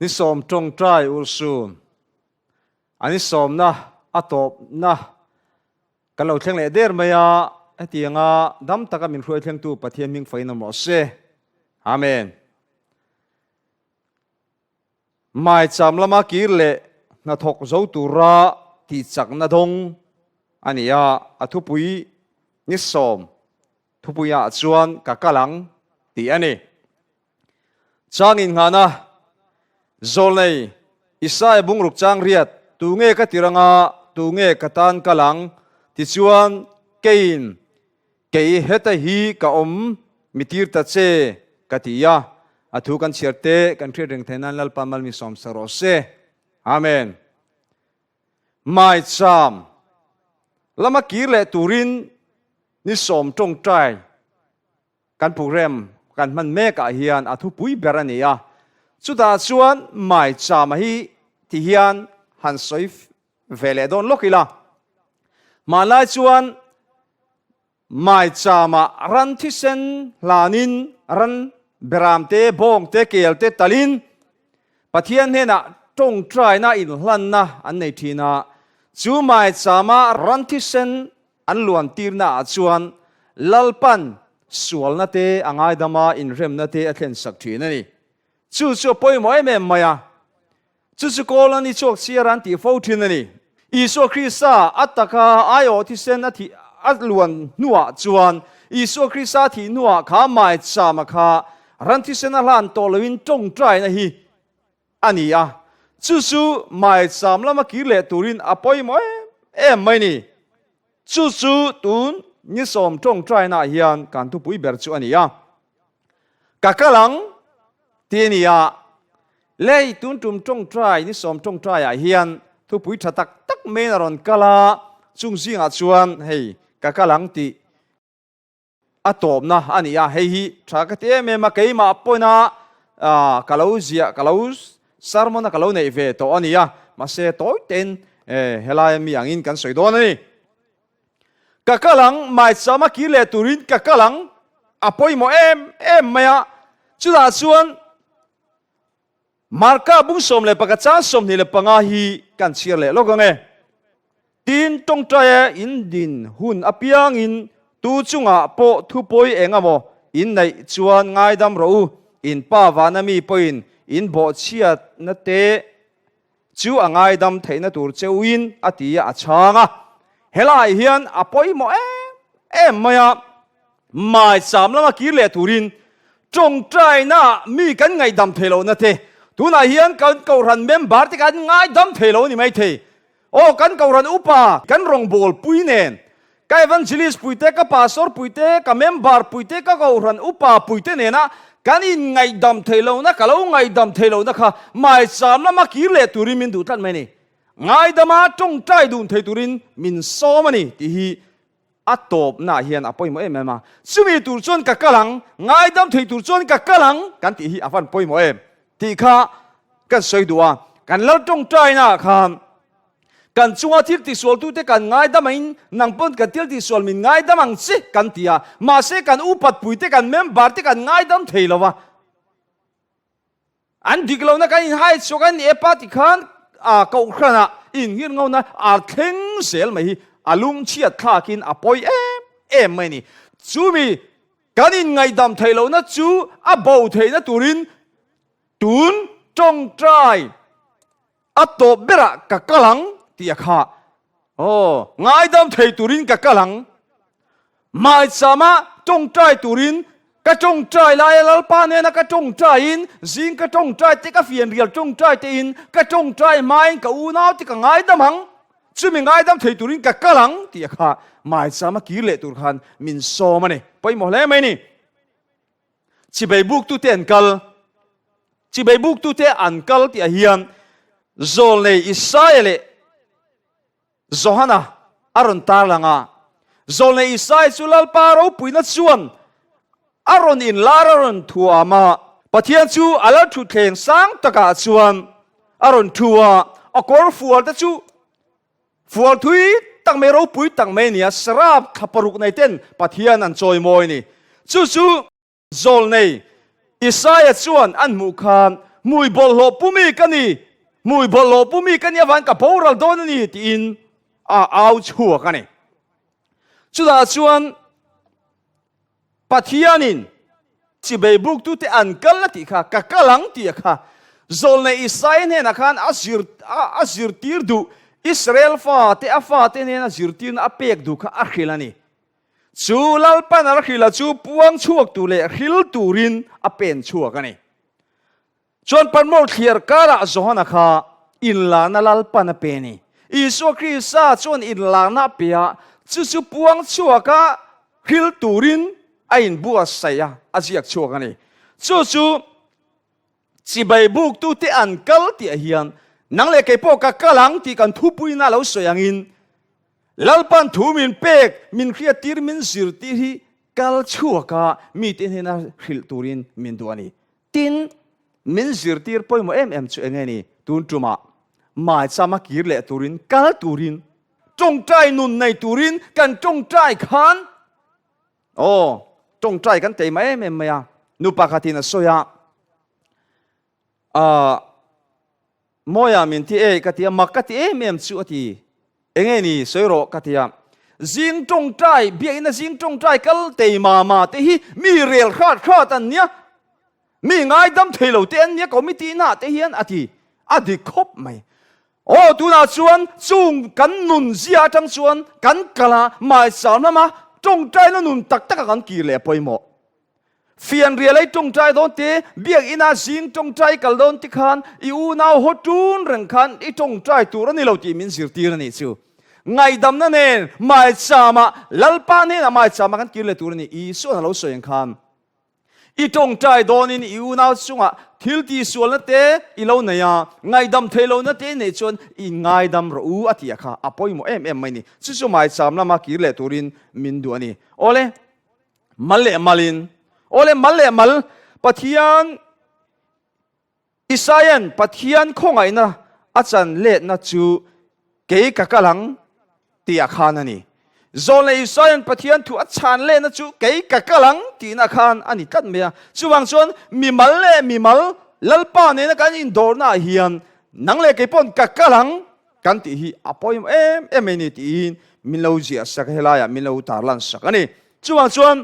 Ni sawm tawngtai urhsun a ni sawmna a tawpna kan lo thleng leh der mai a, hetianga dam taka min hruai thlengtu Pathian hming fain awm rawh se. Amen. Maicham lama kir leh hnathawk zo tura tihchakna dawng a ni a, a thupui ni sawm thupuiah chuan ka kal ang tih a ni. Chang innghahna Zawlnei Isaia bungruk chang riat, Tu nge ka tir anga, tu nge ka tan kal ang? Tichuan, Keiin, Kei heta hi ka awm, mi tir ta che, ka ti a. A thu kan chhiar te kan hriat reng theih nan Lalpa malmi sawmsa rawh se. Amen. Maicham lama kir leh turin ni sawm tawngtai Kan program kan hman mekah hian a thupui ber a ni a, chutah chuan maichama hi ti hian han sawi ve leh dawn lawk ila. Hmanlai chuan maichama ran thisen hlanin ran beram te, bawng te, kel te talin Pathian hnenah tawngtaina inhlanna an nei thin a, chu maichama ran thisen An luan tirnaah chuan Lalpan sualna te a ngaidam a, inremna te a thlensak thin a ni. Chu chu a pawimawh em em mai a, chu chu kawl ni chhuak chhiar an tih fo thin a ni. Isua Krista a taka aiawh thisen a thih a luan hnuah chuan Isua Krista thih hnuah kha maichama kha ran thisen a hlan tawh loin tawngtaina hi a ni a, chu chu maicham lama kir leh turin a pawimawh em em mai ni. Chu chu tun ni sawm tawngtainaah hian kan thupui ber chu a ni a, ka kal ang tih a ni a, lei tun tum tawngtai ni sawm tawngtaiah hian thupui tha tak tak maiin a rawn kal a, chung zingah chuan hei ka kal ang tih A tawpna a ni a, hei hi tha ka ti em em a, keimah pawina ka lo ziah, ka lo sermon a ka lo neih ve tawh a ni a, mahse tawi tein helai mi angin kan sawi dawn a ni. Ka kal ang, maicham a kir leh turin ka kal ang, a pawimawh em em mai a, chutah chuan Marka bung 11 chang 25 hi kan chhiar leh lawk ang e. Tin, tawngtaia in din hun apiangin tu chungah pawh thupawi eng amaw in neih chuan ngaidam rawh u, in pa vana mi pawhin in bawhchhiatna te chu a ngaidam theihna tur che uin a ti a, a chhang a. Helaiah hian a pawimawh em em mai a. Maicham lama kir leh turin tawngtaina mi kan ngaihdam thei lohna te, tunah hian kan Kohhran member te kan ngaidam thei lo a ni maithei. Aw, kan Kohhran upa, kan rawngbâwl pui nen, ka evangelist pui te, ka pastor pui te, ka member pui te, ka Kohhran upa pui te nena kan inngaihdam thei lohna, ka lo ngaihdam thei lohna kha maicham lama kir leh turin min duh tlat mai a ni. Ngaidama tawngtai dun thei turin min sawm a ni tih hi A tawpnaah hian a pawimawh em em a, chumi tur chuan ka kal ang, ngaidam thei tur chuan ka kal ang kan tih hi a van pawimawh em tih kha kan sawi duh a. Kan lal tawngtainaah khan kan chunga thil tihsualtute kan ngaidam angin nang pawn kan thil tihsual min ngaidam ang che kan ti a, mahse kan upatpuite kan member te kan ngaidam thei lo va. An dik lohna kan inhai chhuak a ni e pa ti khan a kohhranah inngir ngona a thleng zel mai hi a lungchhiat thlakin a pawi em em mai a ni. Chumi kan inngaihdam theih lohna chu a bo theihna turin tun tawngtai a tawp berah ka kal ang tih a kha. Aw, ngaidam thei turin ka kal ang. Maichama tawngtai turin ka tawngtai laia Lalpa nena ka tawngtaiin, zing ka tawngtai te, ka fianrial tawngtai tein, ka tawngtai hmain ka unau te ka ngaidam ang. Chumi ngaidam thei turin ka kal ang tih a kha maichama kir leh tur khan min sawm a ni. Pawimawh hle mai ni. Chibei buktute an kal. Chibei buktute an kal tih ah hian Zawlnei Isaia leh Johana a rawn tarlang a. Zawlnei Isaia chu Lalpa ropuina chuan a rawn inlar a rawn thuam a. Pathian chu a lal thutthleng sang takah chuan a rawn thu a, a kawr fual te chu Fual thui tak mai ropui tak mai a ni a, Sarap thla paruk nei ten Pathian an chawimawi a ni. Chu chu Zawlnei Isaia chuan an hmuh khan Hmui bawlhhlawh pu mi ka ni, hmui bawlhhlawh pu mi ka nih avangin ka boral dawn a ni tiin a au chhuak a ni. Chutah chuan Pathianin chibei buktute an kal a tih kha, ka kal ang tih a kha Zawlnei Isaia hnenah khan a zir a zirtir duh, Israel fate a fate hnena zirtirna a pek duh kha a hrilh a ni. Chu Lalpan a hrilha chu puang chhuak tur leh hril turin a pen chhuak a ni. Chuan Patmos thliar karah Johana kha inlarna Lalpan a pe a ni. Isua Krista chuan inlarna a pe a, chu chu puang chhuaka hril turin a inbuatsaih a, a ziak chhuak a ni. Chu chu chibai buktute an kal tih ah hian nang leh kei pawh ka kal ang tih kan thupuina lo sawi angin Lalpan thu min pek, min hriattir, min zirtir hi kal chhuaka mite hnena hrilh turin min duh a ni. Tin, min zirtir pawimawh em em chu enge ni? Tun tumah maichama kir leh turin, kal turin, tawngtai nun nei turin kan tawngtai khan, aw, tawngtai kan teima em em mai a, nu pakhatin a sawi a, ah, Mawia min ti e ka ti a, mak ka ti em em chu a ti. Enge ni sawi rawh ka ti a. Zing tawngtai, biakina zing tawngtai kal tei mama te hi mi rel hrat hrat an nia, mi ngaidam thei lo te an nia committee na te hian a ti. A dik khawp mai. Aw tunah chuan chung kan nun zia atang chuan kan kal a, maicham lama tawngtaina nun tak taka kan kir leh a pawimawh. Fianrial ei tawngtai dawn te, biakina zing tawngtai kal dawn te khan i unau haw tun reng khan i tawngtai tur a ni lo tih min zirtir a nih chu. Ngaihdamna nen maichama Lalpa hnenah maichama kan kir leh tur a ni. Isuan a lo sawi ang khan i tawngtai dawnin i unau chungah thil tihsualna te i lo nei a, ngaihdam theih lohna te i neih chuan i ngaidam rawh u a tih a kha a pawimawh em em mai a ni. Chu chu maicham lama kir leh turin min duh a ni. Awle. Mal leh malin, aw le mal leh mal, Pathian Isaia'n Pathian khawngaihna a chan letna chu kei ka kal ang tihah khan a ni. Zawlnei Isaia'n Pathian thu a chhan letna chu kei ka kal ang tihna khan a ni tlat mai a. Chuvang chuan mi mal leh mi mal Lalpa nena kan indawrnaah hian nang leh kei paw'n ka kal ang kan tih hi a pawimawh em em mai ni tiin min lo ziah sak a, helaiah min lo tarlan sak a ni. Chuvang chuan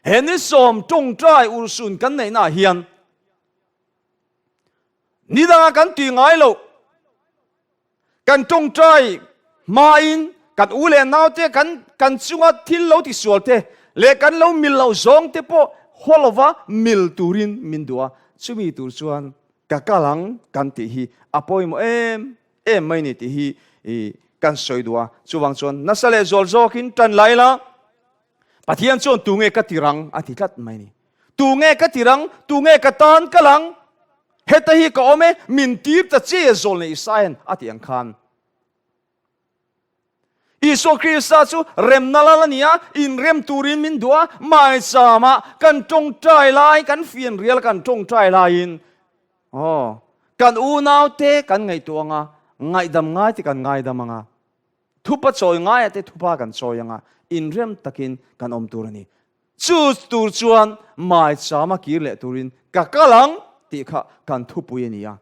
he ni sawm tawngtai urhsun kan neihnaah hian ni danga kan tih ngai loh kan tawngtai hmain kan u leh naute kan kan chunga thil lo tisual te leh kan lo mil loh zawng te pawh haw lova mil turin min duh a, chumi tur chuan Ka kal ang kan tih hi a pawimawh em em mai ni tih hi kan sawi duh a. Chuvang chuan nasa leh zual zawkin tan la ila, Pathian chuan tu nge ka tir ang a ti tlat mai ni. Tu nge ka tir ang, tu nge ka tan kal ang, heta hi ka awm e, min tir ta che zawl nei Isaia'n a tih ang khan. Isua Krista chu remna lal a ni a, inrem turin min duh a, maichama kan tawngtai lai, kan fianrial kan tawngtai laiin, aw, kan unaute kan ngaihtuah ang a, ngaihdam ngaite kan ngaidam ang a, thupa chawi ngaia te thupa kan chawi ang a, inrem takin kan awm tur a ni. Chu tur chuan maichama kir leh turin ka kal ang tih kha kan thupui a ni a.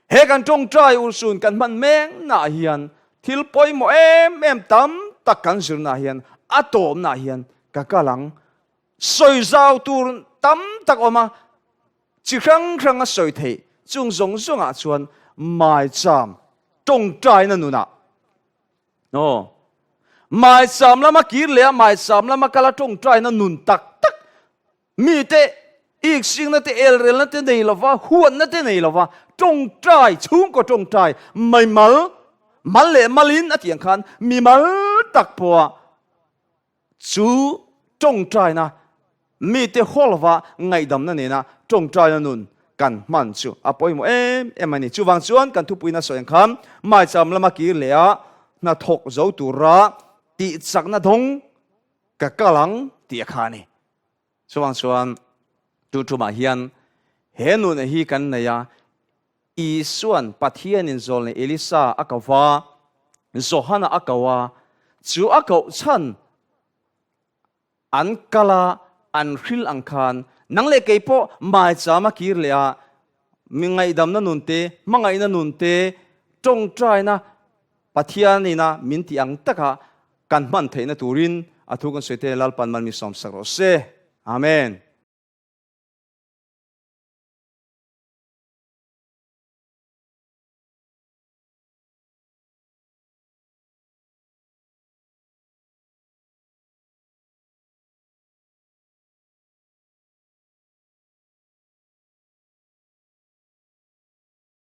He kan tawngtai urhsun kan hman meknaah hian thil pawimawh em em tam tak kan zirnaah hian a tawpnaah hian ka kal ang. Sawi zau tur tam tak awm a, chi hrang hrang a sawi theih chung zawng zawngah chuan maicham tawngtaina nunah aw maicham lama kir leh a maicham lama kala tawngtaina nun tak tak Mite iksingna te, elrelna te nei lova, huatna te nei lova, tawngtai, chhungkaw tawngtai, meimal, mal leh malin a tih ang khan mimal tak pawha chu tawngtaina, mite haw lova ngaihdamna nena tawngtaina nun kan hman chu a pawimawh em em a ni. Chuvang chuan kan thupuina sawi ang khan maicham lama kir leh a hnathawk zo tura tihchakna dawng ka kal ang tih a kha a ni. Chuvang chuan tu tumah hian he nuna hi kan nei a, Isuan Pathianin zawlnei Elisa a ko va, Johana a ko a, chu a koh chhan an kal a, an hril ang khan nang leh kei pawh maicham a kir leh a. Mi ngaihdamna nun te, hmangaihna nun te, tawngtaina Pathianina min tih ang taka kan hman theihna turin a thu kan sawi te Lalpan man mi sawmsak rawh se. Amen.